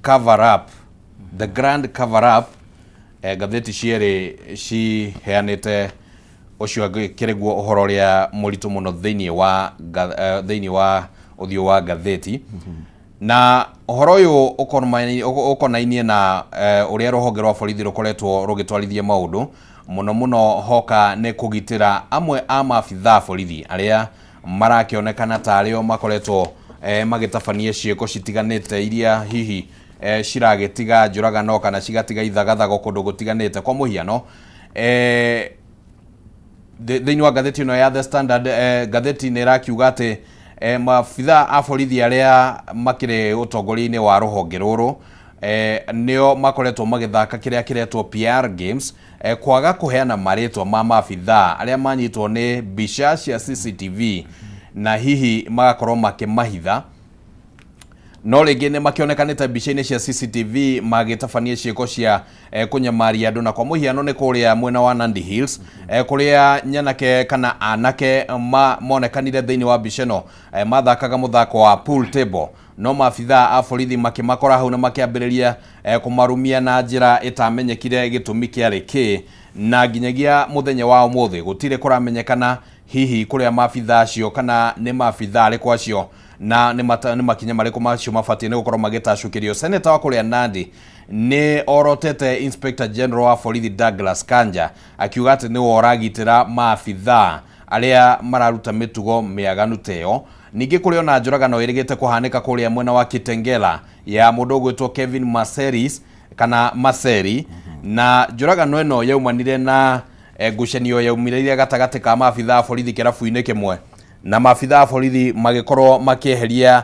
Cover Up, The Grand Cover Up. Ngathĩti cierĩ ciheanĩte ũcio kĩrĩguo ũhoro ũrĩa mũritũ mũno thĩinĩ wa thĩinĩ wa ũthiũ wa ngathĩti. Na ũhoro ũyũ ũkonainie na ũrĩa rũhonge rwa borithi rũkoretwo rũgĩtwarithia maũndũ mũno mũno hoka nĩ kũgitĩra amwe a maabithaa borithi arĩa marakĩonekana ta arĩo makoretwo magĩtabania ciĩko citiganĩte iria hihi ciragĩtiga njũragano kana cigatiga ithagathago kũndũ gũtiganĩte. Kwa mũhiano, thĩinĩ wa ngathĩti ĩno ya The Standard, ngathĩti nĩ ĩrakiuga atĩ maabithaa a borithi arĩa makĩrĩ ũtongoria-inĩ wa rũhonge rũrũ nĩo makoretwo magĩthaka kĩrĩa kĩretwo PR games, kwaga kũheana marĩtwa ma maabithaa arĩa manyitwo nĩ mbica cia CCTV na hihi magakorwo makĩmahitha. No rĩngĩ nĩ makĩonekanĩte mbica-inĩ cia CCTV magĩtabania ciĩko cia kũnyamaria andũ. Na kwa mũhiano nĩ kũrĩa mwena wa Nandi Hills, kũrĩa nyanake kana anake monekanire thĩinĩ wa mbica ĩno mathakaga mũthako wa pool table, no maabithaa a borithi makĩmakora hau na makĩambĩrĩria kũmarumia na njĩra ĩtamenyekire gĩtũmi kĩarĩ kĩ. Na nginyagia mũthenya wa ũmũthĩ gũtirĩ kũramenyekana hihi kũrĩa maabithaa acio kana nĩ maabithaa arĩkũ acio na nĩ makinya marĩkũ macio mabatiĩ nĩ gũkorwo magĩtacũkĩrio. Seneta wa kũrĩa Nandi nĩ orotete Inspector General wa borithi Douglas Kanja, akiuga atĩ nĩwe ũragitĩra maabithaa arĩa mararuta mĩtugo mĩaganu ta ĩyo. Ningĩ kũrĩ ona njũragano ĩrĩgĩte kũhanĩka kũrĩa mwena wa Kitengela ya mũndũ ũgwĩtwo Kevin Maseris kana Maseri, na njũragano ĩno yaumanire na ngucanio yaumĩrĩire gatagatĩ ka maabithaa a borithi kĩrabu-inĩ kĩmwe, na maabithaa a borithi magĩkorwo makĩeheria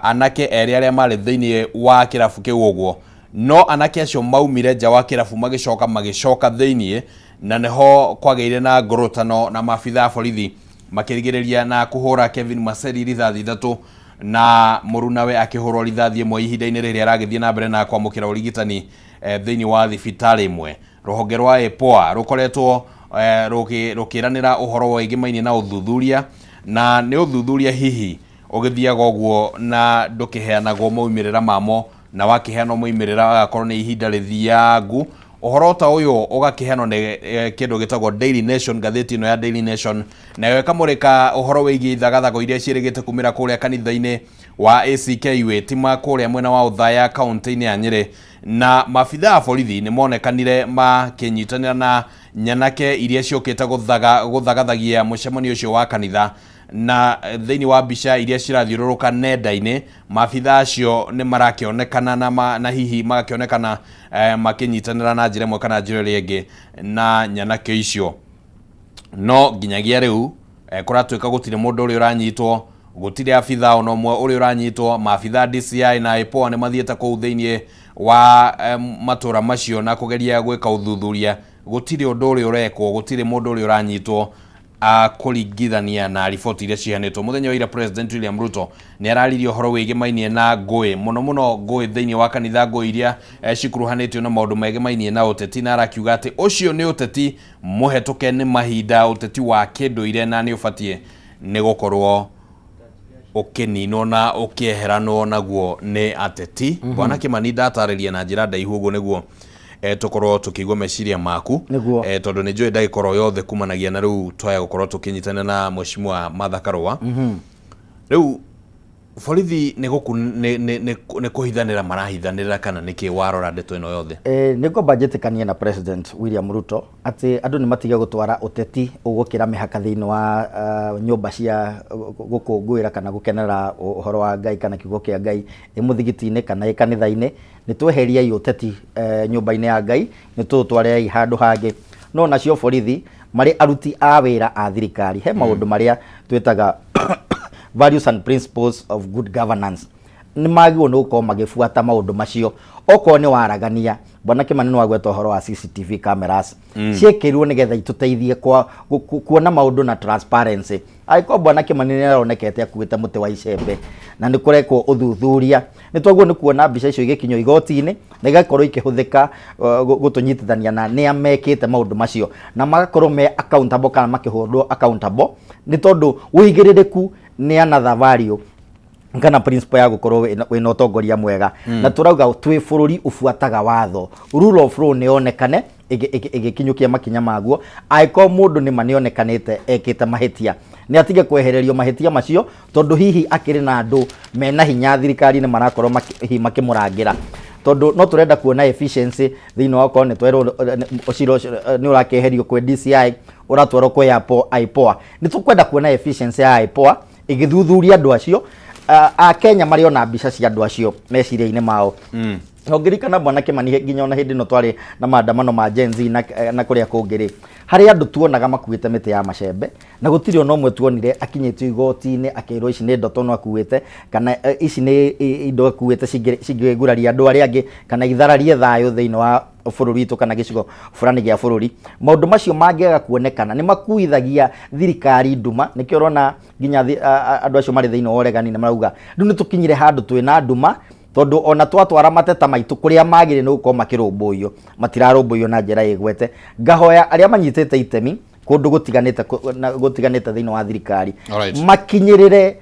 anake erĩ arĩa marĩ thĩinĩ wa kĩrabu kĩu ũguo. No anake acio maumire nja wa kĩrabu magĩcoka magĩcoka thĩinĩ, na nĩho kwagĩire na ngũrũtano na maabithaa a borithi makĩrigĩrĩria na kũhũra Kevin Maseri rithathi 3 na mũrunawe akĩhũrwo rithathi 1 ihinda-inĩ rĩrĩa aragĩthiĩ na mbere na kwamũkĩra ũrigitani thĩinĩ wa thibitarĩ ĩmwe. Rũhonge rwa IPOA rũkoretwo rũkĩranĩra ũhoro wĩgĩmainie na ũthuthuria, na nĩ ũthuthuria hihi ũgĩthiaga ũguo na ndũkĩheanagwo maumĩrĩra mamo, na wakĩheanwo maumĩrĩra agakorwo nĩ ihinda rĩthiangu. Ũhoro ta ũyũ ũgakĩheanwo nĩ kĩndũ gĩtagwo Daily Nation, ngathĩti ĩno ya Daily Nation nayo ĩkamũrĩka ũhoro wĩgiĩ ithagathago iria ciĩrĩgĩte kumĩra kũrĩa kanitha-inĩ wa ACK Wĩtima kũrĩa mwena wa Othaya kaunti-inĩ ya Nyĩrĩ, na maabithaa a borithi nĩ monekanire makĩnyitanĩra na nyanake iria ciũkĩte gũthagathagia mũcemanio ũcio wa kanitha. Na thĩinĩ wa mbica iria cirathiũrũrũka nenda-inĩ, maabithaa acio nĩ marakĩonekana na hihi magakĩonekana makĩnyitanĩra na njĩra ĩmwe kana njĩra ĩrĩa ĩngĩ na nyanake icio. No nginyagia rĩu kũratuĩka gũtirĩ mũndũ ũrĩa ũranyitwo, gũtirĩ abithaa ona ũmwe ũrĩa ũranyitwo. Maabithaa DCI na IPOA nĩ mathiĩte kũu thĩinĩ wa matũra macio na kũgeria gwĩka ũthuthuria. Gũtirĩ ũndũ ũrĩa ũrekwo, gũtirĩ mũndũ ũrĩa ũranyitwo kũringithania na riboti iria ciheanĩtwo. Mũthenya wa ira President William Ruto nĩ araririe ũhoro wĩgĩmainie na ngũĩ, mũno mũno ngũĩ thĩinĩ wa kanitha, ngũĩ iria cikuruhanĩtio na maũndũ megĩmainie na ũteti, na arakiuga atĩ ũcio nĩ ũteti mũhetũke nĩ mahinda, ũteti wa kĩndũire, na nĩ ũbatiĩ nĩ gũkorwo ũkĩninwo na ũkĩeheranwo naguo nĩ ateti. Bwana Kĩmani, ndatarĩria na njĩra ndaihu ũguo nĩguo tũkorwo tũkĩigua meciria maku. Nĩguo. Tondũ nĩ njũĩ ndagĩka oro yothe kumanagia na rĩu twaya gũkorwo tũkĩnyitanĩra na Mheshimiwa Martha Karũa. Rĩu borithi nĩ gũku nĩ kũhithanĩra marahithanĩra kana nĩkĩ warora ndeto ĩno yothe? Nĩ ngwamba njĩtĩkanie na President William Ruto atĩ andũ nĩ matige gũtwara ũteti ũgũkĩra mĩhaka thĩinĩ wa nyũmba cia gũkũngũĩra kana gũkenera ũhoro wa Ngai kana kiugo kĩa Ngai, ĩ mũthigiti-inĩ kana ĩ kanitha-inĩ. Nĩ tweheriei ũteti nyũmba-inĩ ya Ngai, nĩ tũũtwarei handũ hangĩ. No nacio borithi marĩ aruti a wĩra a thirikari, he maũndũ marĩa twĩtaga values and principles of good governance, nĩ magĩrĩirwo nĩ gũkorwo magĩbuata maũndũ macio. Okorwo nĩ waragania, Bwana Kĩmani, nĩ wagweta ũhoro wa CCTV cameras, ciĩkĩrirwo nĩgetha itũteithie kuona maũndũ na transparency. Angĩkorwo Bwana Kĩmani nĩ aronekete akuĩte mũtĩ wa icembe na nĩ kũrekwo ũthuthuria, nĩ twagĩrĩirwo nĩ kuona mbica icio igĩkinyio igoti-inĩ na igakorwo ikĩhũthĩka gũtũnyitithania na nĩa mekĩte maũndũ macio na magakorwo me accountable kana makĩhũrwo accountable, nĩ tondũ ũigĩrĩrĩku nĩ another value. Kana principle ya gukorwo wĩna ũtongoria mwega. Na tũrauga twĩ bũrũri ũbuataga watho, rule of law nĩ yonekane ĩgĩkinyũkia makinya maguo. Angĩkorwo mũndũ nĩma nĩonekanĩte ekĩte mahĩtia, nĩ atige kwehererio mahĩtia macio tondũ hihi akĩrĩ na andũ mena hinya thirikari-inĩ marakorwo hihi makĩmũrangĩra, tondũ no tũrenda kuona efficiency thĩinĩ wa okorwo nĩ twerwo ũcira ũcio nĩ ũrakĩeherio kwĩ DCI ũratwarwo kwĩ IPOA. Nĩ tũkwenda kuona efficiency ya IPOA ĩgĩthuthuria andũ acio. A Kenya marĩ ona mbica cia andũ acio meciria-inĩ mao. Na ũngĩririkana, Bwana Kĩmani, nginya ona hĩndĩ ĩno twarĩ na maandamano ma Gen Z na kũrĩa kũngĩ rĩ, harĩ andũ tuonaga makuĩte mĩtĩ ya macembe na gũtirĩ ona ũmwe tuonire akinyĩtio igoti-inĩ akĩrwo ici nĩ ndotono akuĩte kana ici nĩ indo akuĩte cingĩguraria andũ arĩa angĩ kana ithararie thayũ thĩinĩ wa bũrũri witũ kana gĩcigo fulani gĩa bũrũri. Maũndũ macio mangĩaga kuonekana nĩ makuithagia thirikari nduma. Nĩkĩo ũrona nginya andũ acio marĩ thĩinĩ wa ũregani nĩ marauga rĩu nĩ tũkinyire handũ twĩna nduma, tondũ ona twatwara mateta maitũ kũrĩa magĩrĩire nĩ gũkorwo makĩrũmbũiyo, matirarũmbũiyo na njĩra ĩgwete. Ngahoya arĩa manyitĩte itemi kũndũ gũtiganĩte na gũtiganĩte thĩinĩ wa thirikari makinyĩrĩre,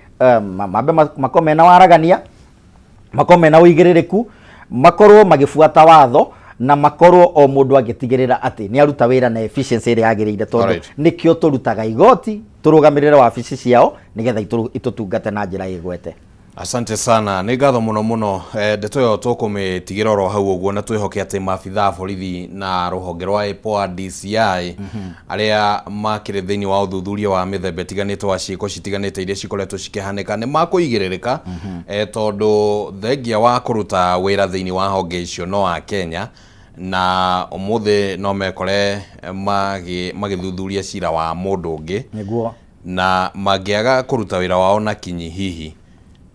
mambe makorwo mena waragania, makorwo mena ũigĩrĩrĩku, makorwo magĩbuata watho na makorwo o mũndũ agĩtigĩrĩra atĩ nĩ aruta wĩra na efficiency ĩrĩa yagĩrĩire, tondũ nĩkĩo tũrutaga igoti tũrũgamĩrĩre wabici ciao nĩgetha itũtungate na njĩra ĩgwete. Asante sana, nĩ ngatho mũno mũno. Ndeto ĩyo tũkũmĩtigĩra oro hau ũguo na twĩhoke atĩ maabitha a borithi na rũhonge rwa IPOA DCI arĩa makĩrĩ thĩinĩ wa ũthuthuria wa mĩthemba ĩtiganĩte wa ciĩko citiganĩte iria cikoretwo cikĩhanĩka nĩ makũigĩrĩrĩka, tondũ thengia wa kũruta wĩra thĩinĩ wa honge icio no a Kenya na ũmũthĩ no mekore magĩthuthuria cira wa mũndũ ũngĩ. Na mangĩaga kũruta wĩra wao na kinyi, hihi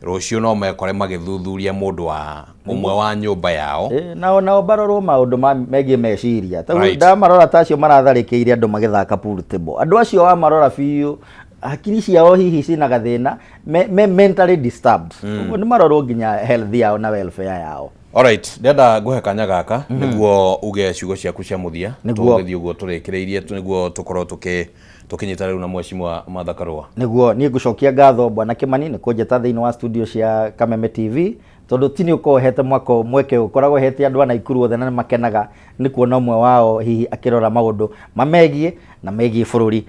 rũciũ no mekore magĩthuthuria mũndũ wa ũmwe wa nyũmba yao. Nao barorwo maũndũ megiĩ meciria. Ta ndamarora ta acio maratharĩkĩire andũ magĩthaka pool table, andũ acio wamarora biũ hakiri ciao hihi cina gathĩna, me mentally disturbed. Ũguo nĩ marorwo nginya health yao na welfare yao. Alright, ndĩrenda ngũhe kanya gaka nĩguo uge ciugo ciaku cia mũthia. Tũgĩthiĩ ũguo tũrĩkĩrĩirie nĩguo tũkorwo tũkĩnyita rĩu na Mheshimiwa Martha Karua. Nĩguo, niĩ ngũcokia ngatho, Bwana Kĩmani, nĩ kũnjĩta thĩinĩ wa studio cia Kameme TV, tondũ ti nĩ ũkoragwo ũhete mwako mweke ũkoragwo ũhete andũ a Naikuru othe na nĩ makenaga nĩ kuona ũmwe wao hihi akĩrora maũndũ mamegiĩ na megiĩ bũrũri.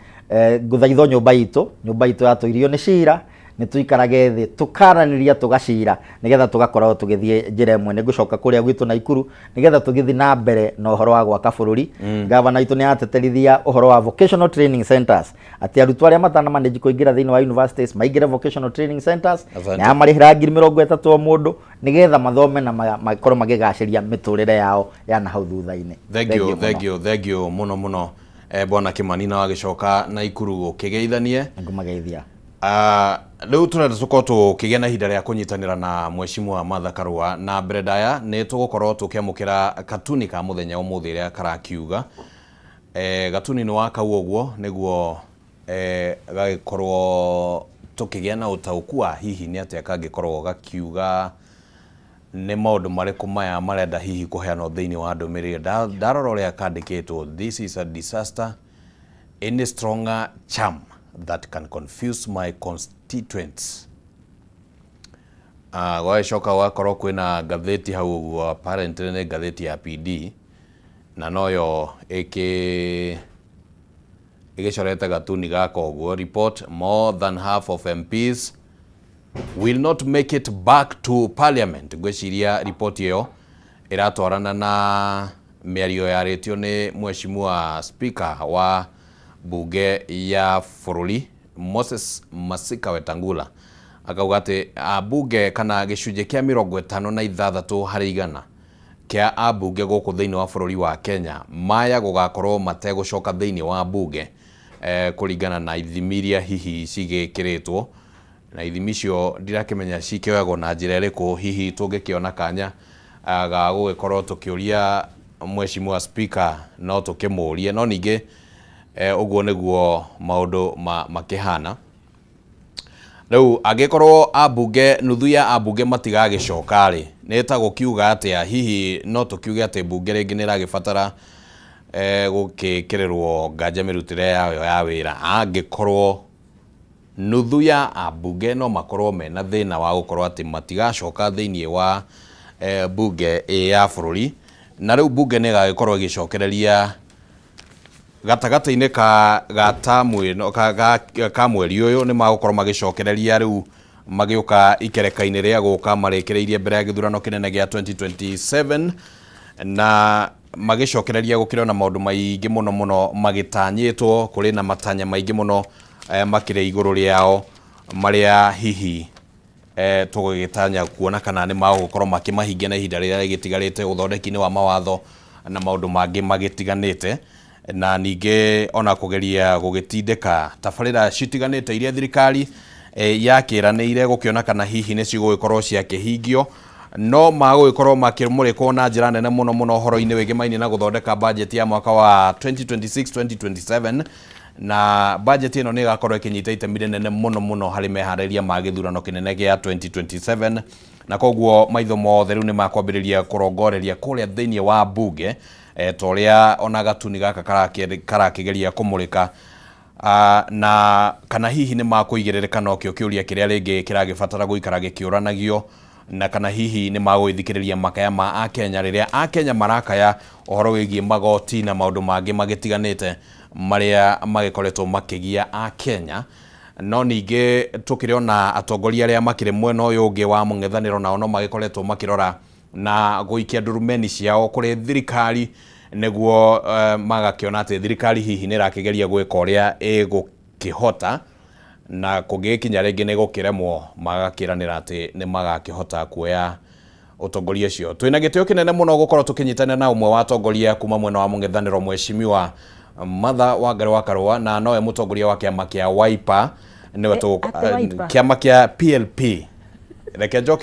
Ngũthaitho nyũmba itũ yatũirio nĩ cira, nĩ tũikarage thĩ tũkaranĩria tũgacira nĩgetha tũgakoragwo tũgĩthiĩ njĩra ĩmwe. Nĩ ngũcoka kũrĩa gwitũ Naikuru nĩgetha tũgĩthiĩ na mbere na ũhoro wa gwaka bũrũri. Gavana witũ nĩ ateterithia ũhoro wa vocational training centers, atĩ arutwo arĩa matana manage kũingĩra thĩinĩ wa universities maingĩre vocational training centers. Nĩ amarĩhĩra 30,000 o mũndũ nĩgetha mathome na makorwo magĩgacĩria mĩtũrĩre yao ya na hau thutha-inĩ. Thank you, thank you, thank you mũno mũno, Bwana Kĩmani, na wagĩcoka Naikuru ũkĩgeithanie. Ngũmageithia. Rĩu tũrenda tũkorwo tũkĩgĩa na ihinda rĩa kũnyitanĩra na Mheshimiwa Martha Karua, na mbere ndaya nĩ tũgũkorwo tũkĩamũkĩra katuni ka mũthenya ũmũthĩ ĩrĩa karakiuga. Gatuni nĩ wa kau ũguo nĩguo gagĩkorwo tũkĩgĩa na ũtaũku wa hihi nĩ atĩa kangĩkorwo gakiuga, nĩ maũndũ marĩkũ maya marenda hihi kũheanwo thĩinĩ wa ndũmĩrĩri. Ndarora ũrĩa kandĩkĩtwo, "This is a disaster, any stronger charm that can confuse my constituents." Gwagĩcoka gũgakorwo kwĩna ngathĩti hau ũguo, apparently nĩ ngathĩti ya PD na noyo ĩgĩcorete gatuni gaka ũguo, "Report: more than half of MPs will not make it back to parliament." Ngwĩciria ripoti ĩyo ĩratwarana na mĩario yarĩtio nĩ Mheshimiwa Speaker wa bunge ya bũrũri Moses Masika Wetangula, akauga atĩ ambunge kana gĩcunjĩ kĩa 56% kĩa ambunge gũkũ thĩinĩ wa bũrũri wa Kenya maya gũgakorwo mategũcoka thĩinĩ wa bunge, kũringana na ithimi iria hihi cigĩkĩrĩtwo, na ithimi icio ndirakĩmenya cikĩoyagwo na njĩra ĩrĩkũ. Hihi tũngĩkĩona kanya ga gũgĩkorwo tũkĩũria Mheshimiwa Speaker no tũkĩmũrie, no ningĩ ũguo nĩguo maũndũ makĩhana rĩu. Angĩkorwo ambunge, nuthu ya ambunge matigagĩcoka rĩ, nĩ ta gũkiuga atĩa? Hihi no tũkiuge atĩ mbunge rĩngĩ nĩ ĩragĩbatara gũgĩkĩrĩrwo nganja mĩrutĩre yayo ya wĩra, angĩkorwo Nuthu ya ambunge no makorwo mena thĩna wa gũkorwo atĩ matigacoka thĩinĩ wa bunge ĩ ya bũrũri, na rĩu bunge nĩ ĩgagĩkorwo ĩgĩcokereria gatagatĩ-inĩ ka ga tamu ĩno ka, ga, ka mweri ũyũ. Nĩ magũkorwo magĩcokereria rĩu magĩũka ikereka-inĩ rĩa gũka marĩkĩrĩirie mbere ya gĩthurano kĩnene gĩa 2027, na magĩcokereria gũkĩrĩ na maũndũ maingĩ mũno mũno magĩtanyĩtwo. Kũrĩ na matanya maingĩ mũno makĩrĩ igũrũ rĩao marĩa hihi tũgũgĩtanya kuona kana nĩ magũkorwo makĩmahingia na ihinda rĩrĩa rĩgĩtigarĩte ũthondeki-inĩ wa mawatho na maũndũ mangĩ magĩtiganĩte, na ningĩ ona kũgeria gũgĩtindĩka tabarĩra citiganĩte iria thirikari yakĩranĩire gũkĩona kana hihi nĩ cigũgĩkorwo ciakĩhingio. No magũgĩkorwo makĩmũrĩkwo na njĩra nene mũno mũno ũhoro-inĩ wĩgĩmainie na gũthondeka bajeti ya mwaka wa 2026-2027, na bajeti ĩno nĩ ĩgakorwo ĩkĩnyita itemi rĩnene mũno mũno harĩ meharĩria ma gĩthurano kĩnene gĩa 2027. Na koguo maitho mothe rĩu nĩ makwambĩrĩria kũrongoreria kũrĩa thĩinĩ wa bunge, ta ũrĩa ona gatuni gaka karakĩgeria kũmũrĩka. Na kana hihi nĩ makũigĩrĩrĩka nokĩo kĩũria kĩrĩa rĩngĩ kĩragĩbatara gũikara gĩkĩũranagio, na kana hihi nĩ magũgĩthikĩrĩria makaya ma Akenya rĩrĩa Akenya marakaya ũhoro wĩgiĩ magoti na maũndũ mangĩ magĩtiganĩte marĩa magĩkoretwo makĩgia Akenya. No ningĩ tũkĩrĩ ona atongoria arĩa makĩrĩ mwena ũyũ ũngĩ wa mũng'ethanĩro, nao no magĩkoretwo makĩrora na gũikia ndurumeni ciao kũrĩ thirikari nĩguo magakĩona atĩ thirikari hihi nĩ ĩrakĩgeria gwĩka ũrĩa ĩgũkĩhota, na kũngĩgĩkinya rĩngĩ nĩ gũkĩremwo, magakĩranĩra atĩ nĩ magakĩhota kuoya ũtongoria ũcio. Twĩna gĩtĩo kĩnene mũno gũkorwo tũkĩnyitanĩra na ũmwe wa atongoria kuma mwena wa mũng'ethanĩro, Mheshimiwa Martha Wangari wa Karũa, na nowe mũtongoria wa kĩama kĩa Wiper, nĩwe Atĩ Wiper? Kĩama kĩa PLP. Reke njoke.